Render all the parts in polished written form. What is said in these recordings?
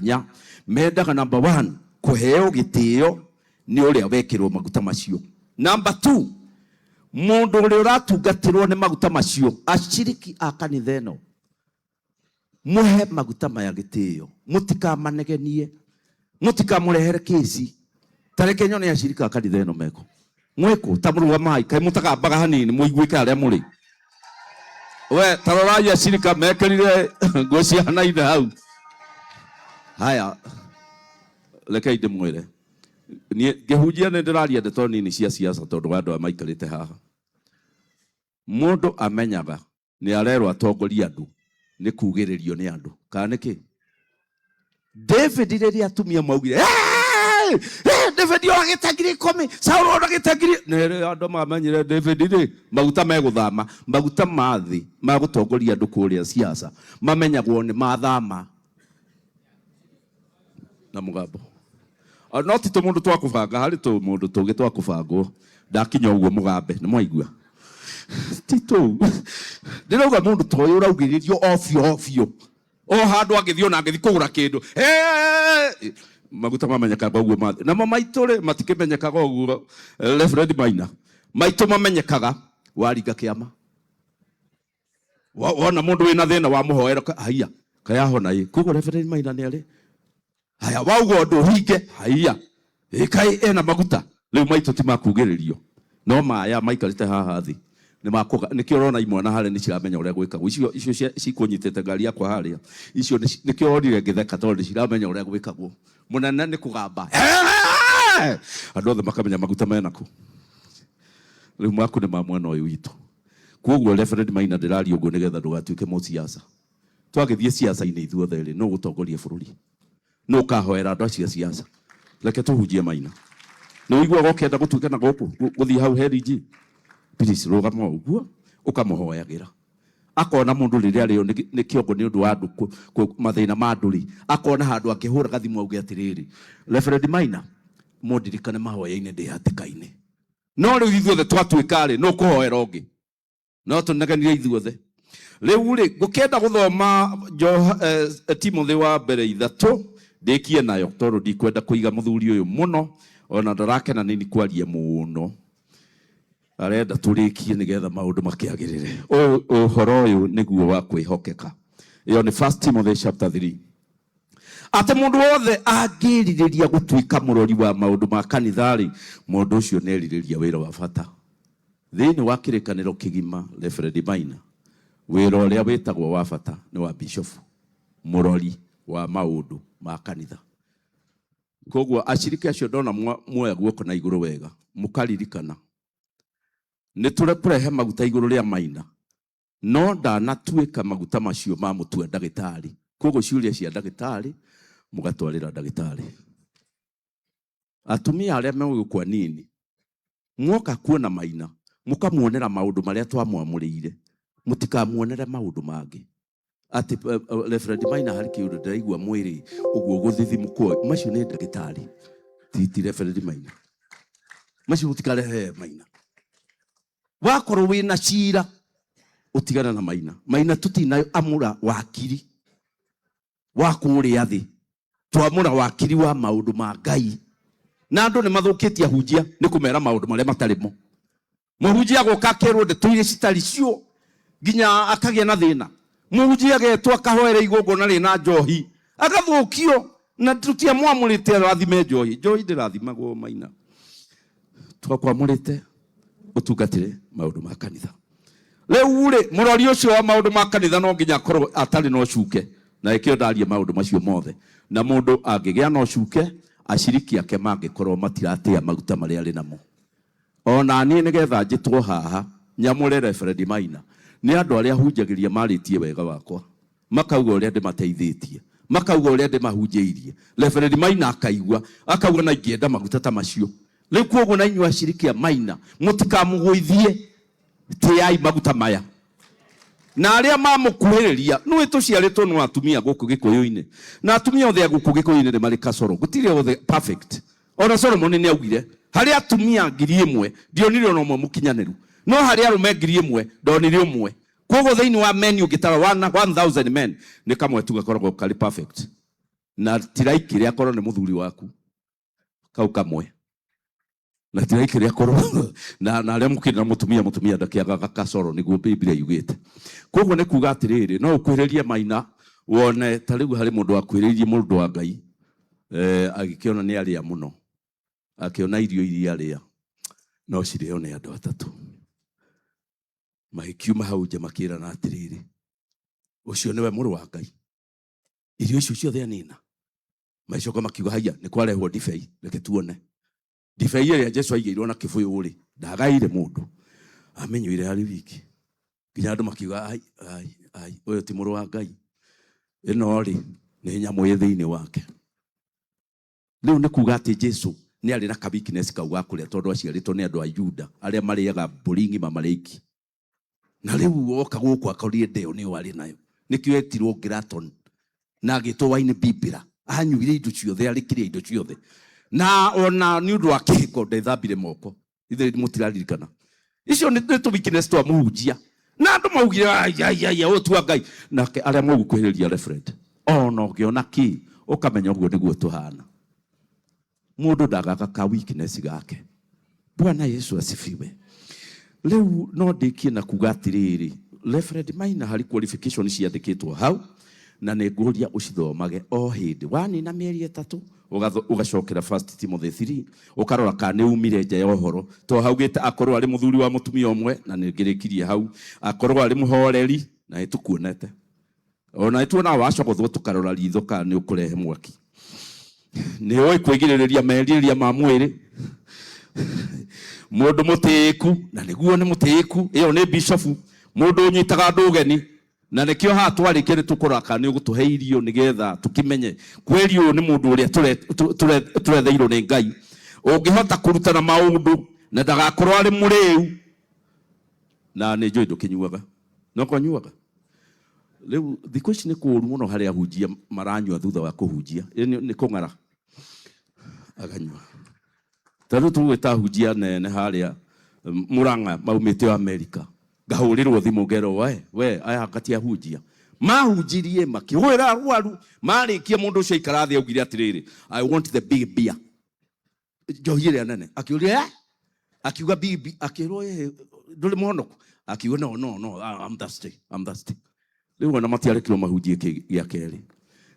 hinya. Mendaga number one kũheo gĩtĩo nĩ ũrĩa wekĩrwo maguta macio. Number two, mũndũ ũrĩa ũratungatĩrwo nĩ maguta macio, aciriki a kanitha ĩno, mũhe maguta maya gĩtĩo, mũtikamanegenie, mũtikamũrehere kĩci. Ta reke nyone acirika a kanitha ĩno meko mwĩkũ, ta mũrũgamai, kaĩ mũtagambaga hanini mũiguĩke harĩa mũrĩ. We ta rorai acirika mekĩrire nguo cihanaine hau. Haya, rekei ndĩmwĩre, niĩ ngĩhunjia nĩ ndĩraria ndeto nini cia siasa tondũ wa andũ aya maikarĩte haha. Mũndũ amenyaga nĩ arerwo atongorie andũ nĩ kugĩrĩrio nĩ andũ kana nĩ kĩ? David rĩrĩa atumia maugire, "Hey! Hey, David oragĩte 10,000, Saul oragĩte ngiri," nĩ rĩo andũ mamenyire David rĩ, maguta megũthama, maguta ma thĩ ma gũtongoria andũ kũrĩa siasa mamenyagwo nĩ mathama na mũgambo. No ti tũmũndũ twa kũbanga, harĩ tũmũndũ tũngĩ twa kũbangwo. Ndakinya ũguo mũgambe, nĩ mwaigua? Ti tũu. Ndĩrauga mũndũ ta ũyũ ũraugĩrĩrio o biũ o biũ. O handũ angĩthiĩ ona angĩthiĩ kũgũra kĩndũ. Hey! Maguta mamenyekaga ũguo mathĩ. Namo maitũ rĩ, matikĩmenyekaga ũguo. Reverend Maina. Maitũ mamenyekaga waringa kĩama. Wona mũndũ wĩna thĩna wamũhoera, haiya, kayahona ĩ. Koguo Reverend Maina nĩ arĩ. Haya, wauga ũndũ ũhinge, haiya, ĩ kaĩ ena maguta. Rĩu maitũ ti makugĩrĩrio. No maya maikarĩte haha thĩ. Nĩ makũga, nĩkĩo ũrona imwana harĩa nĩ ciramenya ũrĩa gwĩkagwo. Icio, icio cia, cikũnyitĩte ngari yakwa harĩa. Icio nĩ, nĩkĩo wonire ngĩtheka tondũ nĩ ciramenya ũrĩa gwĩkagwo. Mũnene nĩ kũgamba. Andũ othe makamenya maguta mena kũ. Rĩu maku nĩ ma mwena ũyũ witũ. Kwoguo Reverend Maina ndĩraria ũguo nĩgetha ndũgatuĩke mũsiasa. Twagĩthiĩ siasa-inĩ ithuothe rĩ, nũ ũgũtongoria bũrũri? Nũ ũkahoera andũ acio a siasa? Reke tũhunjie Maina. Nĩ ũiguaga ũkĩenda gũtuĩka na gũkũ, gũthiĩ hau he DG? Please, rũgama o ũguo, ũkamũhoyagĩra. Akona mũndũ rĩrĩa arĩo nĩ kĩongo nĩ ũndũ wa andũ, mathĩna ma andũ rĩ, akona handũ angĩhũra gathimũ auge atĩrĩrĩ, Reverend Maina, mũndirikane mahoya-inĩ ndĩ hatĩka-inĩ. No rĩu ithuothe twatuĩka rĩ, nũ ũkũhoera ũngĩ? No tũnegenire ithuothe. Rĩu rĩ, ngũkĩenda gũthoma Timothy wa mbere 3, ndĩkie nayo, tondũ ndikwenda kũiga mũthuri ũyũ mũno, ona ndarakena nĩ kwaria mũno. Arenda tũrĩkie nĩgetha maũndũ makĩagĩrĩre. Ũhoro ũyũ nĩguo wa kwĩhokeka. Ĩyo nĩ First Timothy chapter 3. Atĩ mũndũ wothe angĩrirĩria gũtuĩka mũrori wa maũndũ ma kanitha-rĩ, mũndũ ũcio nĩerirĩria wĩra wa bata. Thĩinĩ wa kĩrĩkanĩro kĩgima, Reverend Maina, wĩra ũrĩa wĩtagwo wa bata nĩ wa bishofu, mũrori wa maũndũ ma kanitha. Koguo aciriki acio ndona muoya guoko na igũrũ wega, mũkaririkana nĩ tũrekũrehe maguta igũrũ rĩa Maina, no ndanatuĩka maguta macio ma mũtua ndagĩtarĩ. Koguo ciũria cia ndagĩtarĩ mũgatwarĩra ndagĩtarĩ. Atumia arĩa megũkwa nini mwoka kuona Maina, mũkamuonera maũndũ marĩa twamwamũrĩire, mũtikamuonere maũndũ mangĩ. Atĩ Reverend Maina harĩ kĩũndũ ndĩraigua mwĩrĩ ũguo gũthithimũkwo, macio nĩ ndagĩtarĩ, ti Reverend Maina. Macio mũtikarehe Maina. Wakorwo wĩna cira ũtigana na Maina. Maina tũtina amũra wakiri wa kũrĩa thĩ, twamũra wakiri wa maũndũ ma Ngai. Na andũ nĩ mathũkĩtie ahunjia nĩ kũmera maũndũ marĩa matarĩ mo. Mũhunjia agoka akerwo ndeto iria citarĩ cio nginya akagĩa na thĩna. Mũhunjia agetwo akahoera igongona rĩna njohi agathũkio, na tũtiamwamũrĩte arathime njohi. Njohi ndĩrathimagwo Maina. Twakwamũrĩte ũtungatĩre maũndũ ma kanitha. Rĩu rĩ, mũrori ũcio wa maũndũ ma kanitha no nginya akorwo atarĩ na ũcuke, na ĩkĩo ndarie maũndũ macio mothe. Na mũndũ angĩgĩa na ũcuke, aciriki ake mangĩkorwo matiratĩa maguta marĩa arĩ namo. Ona niĩ nĩgetha njĩtwo haha nyamũre Reverend Maina, nĩ andũ arĩa hunjagĩria marĩtie wega wakwa, makauga ũrĩa ndĩmateithĩtie, makauga ũrĩa ndĩmahunjĩirie. Reverend Maina akaigua, akauga na ingĩenda maguta ta macio. Rĩu koguo na inyuĩ aciriki a Maina, mũtikamũgũithie, tĩai maguta maya. Na arĩa mamũkuhĩrĩria, nĩũĩ tũciarĩtwo no atumia gũkũ Gĩkũyũ-inĩ. Na atumia othe a gũkũ Gĩkũyũ-inĩ nĩ marĩ kasoro, gũtirĩ othe perfect. Ona Solomon nĩ augire, harĩ atumia 1,000, ndionire ona ũmwe mũkinyanĩru. No harĩ arũme 1,000, ndonire ũmwe. Koguo thĩinĩ wa men ũngĩtara 1,000 men, nĩ kamwe tu gakoragwo karĩ perfect. Na tiraikire akorwo nĩ mũthuri waku kau kamwe, na tiraikire akorwo na arĩa mũkĩrĩ na mũtumia, mũtumia ndakĩagaga kacoro, nĩguo Biblia yugĩte. Koguo nĩ kuga atĩrĩrĩ, no ũkuhĩrĩrie Maina wone ta rĩu harĩ mũndũ wakuhĩrĩirie mũndũ wa Ngai, agĩkĩona nĩ arĩa mũno, akĩona irio iria arĩa no cirĩo nĩ andũ atatũ. Magĩkiuma hau nja makĩrana atĩrĩrĩ, ũcio nĩwe mũrũ wa Ngai, irio icio ciothe anina. Magĩcoka makiuga, haiya, nĩ kwarehwo ndibei, reke tuone ndibei ĩrĩa Jesu aigĩirwo na kĩbũyũ rĩ, ndagaire mũndũ, amenyuire arĩ wiki. Nginya andũ makiuga, ai ai ai, ũyũ ti mũrũ wa Ngai, ĩno rĩ nĩ nyamũ ĩ thĩinĩ wake. Rĩu nĩ kuga atĩ Jesu nĩ arĩ na ka weakness kau ga kũrĩa, tondũ aciarĩtwo nĩ andũ a Juda arĩa marĩaga mbũri ng'ima marĩ aiki, na rĩu oka gũkũ akorire ndeo nĩyo arĩ nayo, nĩkĩo etirwo Graton na agĩtwo wine bibira. Anyuire indo ciothe, arĩkirie indo ciothe, na ona nĩ ũndũ wa kĩhiko ndethambire moko. Ithe mũtiraririkana icio nĩ tũ weakness twa mũhunjia, na andũ maugire, ai ai ai, ũyũ tua Ngai. Nake arĩa mũgũkuhĩrĩria reverend, ona ũngĩona kĩ, ũkamenya ũguo nĩguo tũhana. Mũndũ ndagaga ka weakness gake. Bwana Yesu asifiwe. Rĩu no ndĩkie na kuga atĩrĩrĩ, Reverend Maina, harĩ qualification ciandĩkĩtwo hau, na nĩ ngũria ũcithomage o hĩndĩ wanina mĩeri 3, ũgacokera First Timothy 3, ũkarora kana nĩ umire nja ya ũhoro, to haugĩte akorwo arĩ mũthuri wa mũtumia ũmwe, na nĩ ngĩrĩkirie hau, akorwo arĩ mũhoreri, na nĩ tũkuonete, ona nĩ tuonaga wacogothwo tũkarora ritho kana nĩ ũkũrehe mwaki, nĩ ũĩ kwĩgirĩrĩria merirĩria ma mwĩrĩ, mũndũ mũtĩĩku, na nĩguo nĩ mũtĩĩku, ĩyo nĩ bishofu, mũndũ ũnyitaga andũ ũgeni, na nĩkĩo haha twarĩkia nĩ tũkũrora kana nĩ ũgũtũhe irio nĩgetha tũkĩmenye kweri ũyũ nĩ mũndũ ũrĩa tũretheirwo nĩ Ngai, ũngĩhota kũrutana maũndũ na ndagakorwo arĩ mũrĩu, na nĩ njũĩ ndũkĩnyuaga, no kũnyuaga. Rĩu thikũ ici nĩ kũũru mũno harĩa ahunjia maranyua thutha wa kũhunjia. Nĩ kũng'ara aganyua. Ta rĩu tũgwĩta ahunjia nene harĩa Murang'a maumĩte o Amerika, ngahũrĩrwo thimũ ngerwo, we aya anga ti ahunjia mahunjirie makĩhũĩra arwaru, marĩkia mũndũ ũcio aikara thĩ augire atĩrĩrĩ, "I want the big beer," njohi ĩrĩa nene. Akĩũria, "Eh?" Akiuga big beer, akĩrwo, "Eh, ndũrĩ mũhonoku?" Akiuga, "No, no, no, I'm thirsty, I'm thirsty." Rĩu ona matiarekirwo mahunjie gĩa kerĩ.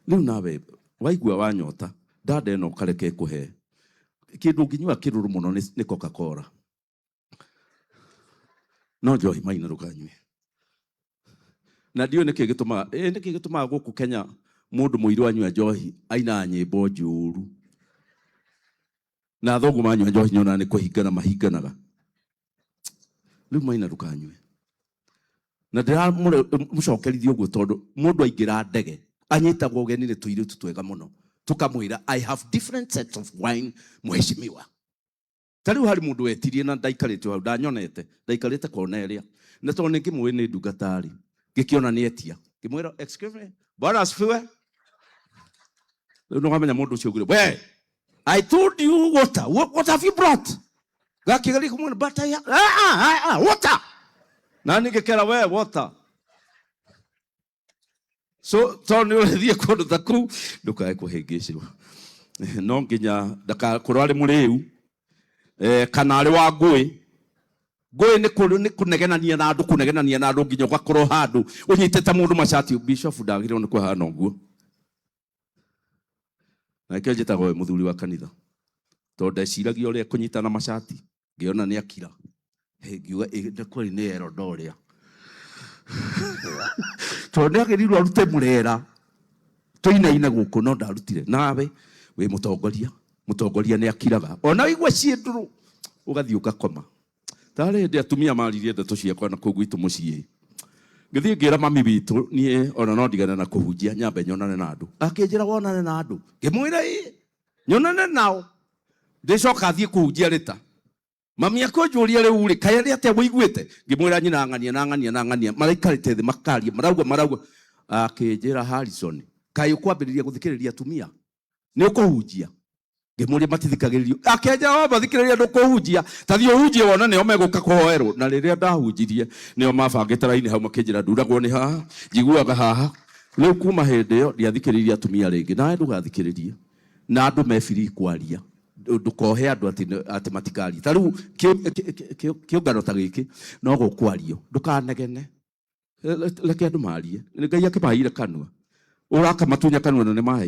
Rĩu nawe waigua wanyota, ndanda ĩno ũkareke ĩkũhe kĩndũ ũngĩnyua kĩrũrũ mũno nĩ Coca-Cola, no njohi Maina ndũkanyue. Na ndiũĩ nĩkĩ gĩtũmaga, nĩkĩ gĩtũmaga gũkũ Kenya mũndũ mũirũ anyua njohi ainaga nyĩmbo njũru, na athũngũ manyua njohi nyonaga nĩ kũhingana mahinganaga. Rĩu Maina ndũkanyue. Na ndĩramũcokerithia ũguo tondũ mũndũ aingĩra ndege anyitagwo ũgeni nĩ tũirĩtu twega mũno, tũkamwĩra, "I have different sets of wine, mheshimiwa." Ta rĩu harĩ mũndũ wetirie na ndaikarĩte hau, ndanyonete ndaikarĩte kona ĩrĩa, na tondũ nĩ ngĩmũĩ nĩ ndungata rĩ, ngĩkĩona nĩ etia, ngĩmwĩra, "Excuse me, Bwana asifiwe." Rĩu nĩwamenya mũndũ ũcio augire, "We, I told you water. What have you brought?" Gakĩgeria kũmwĩra, "But I, ah, ah, ah, water." Na niĩ ngĩkera, "We, water." So tondũ nĩ ũrathiĩ kũndũ ta kũu, ndũkae kũhĩngĩcĩrwo. No nginya ndakakorwo arĩ mũrĩu, kana arĩ wa ngũĩ. Ngũĩ nĩ kũnegenania na andũ, kũnegenania na andũ nginya ũgakorwo handũ ũnyitĩte mũndũ macati. Bishop ndagĩrĩirwo nĩ kũhana ũguo. Na nĩkĩo njĩtagwo we mũthuri wa kanitha, tondũ ndeciragia ũrĩa kũnyitana macati, ngĩona nĩ akira, ngiuga nĩ kweli nĩ eroda ũrĩa, tondũ nĩ agĩrĩirwo arute mũrera tũinaine gũkũ, no ndarutire. Nawe wĩ mũtongoria, mũtongoria nĩ akiraga, ona waigua ciĩ ndũrũ ũgathiĩ ũgakoma. Tarĩ hĩndĩ atumia maririe ndeto ciakwa na kũu gwitũ mũciĩ, ngĩthiĩ ngĩra mami witũ, niĩ ona no ndigane na kũhunjia, nyambe nyonane na andũ. Akĩnjĩra, "Wonane na andũ?" Ngĩmwĩra, "Ĩ, nyonane nao, ndĩcoka thiĩ kũhunjia rĩta." Mami akĩnjũria, "Rĩu rĩ, kaĩ arĩ atĩa wĩiguĩte?" Ngĩmwĩra, "Nyina ng'ania na ng'ania na ng'ania maraikarĩte thĩ makaria, marauga marauga." Akĩnjĩra, "Harrison, kaĩ ũkwambĩrĩria gũthikĩrĩria atumia nĩ ũkũhunjia?" Ngĩmũria, "Matithikagĩrĩrio?" Akĩnjĩra, "O mathikĩrĩria, ndũkũhunjia, ta thiĩ ũhunjie wone nĩo megũka kũhoerwo." Na rĩrĩa ndahunjirie, nĩo mabangĩte raini hau, makĩnjĩra nduragwo nĩ haha, njiguaga haha. Rĩu kuma hĩndĩ ĩyo ndiathikĩrĩirie atumia rĩngĩ. Nawe ndũgathikĩrĩrie. Na andũ me free kwaria. Ndũkohe andũ atĩ matikarie. Ta rĩu kĩũngano ta gĩkĩ no gũkwario. Ndũkanegene. Reke andũ marie. Ngai akĩmaheire kanua. Ũrakamatunya kanua na nĩ maheire.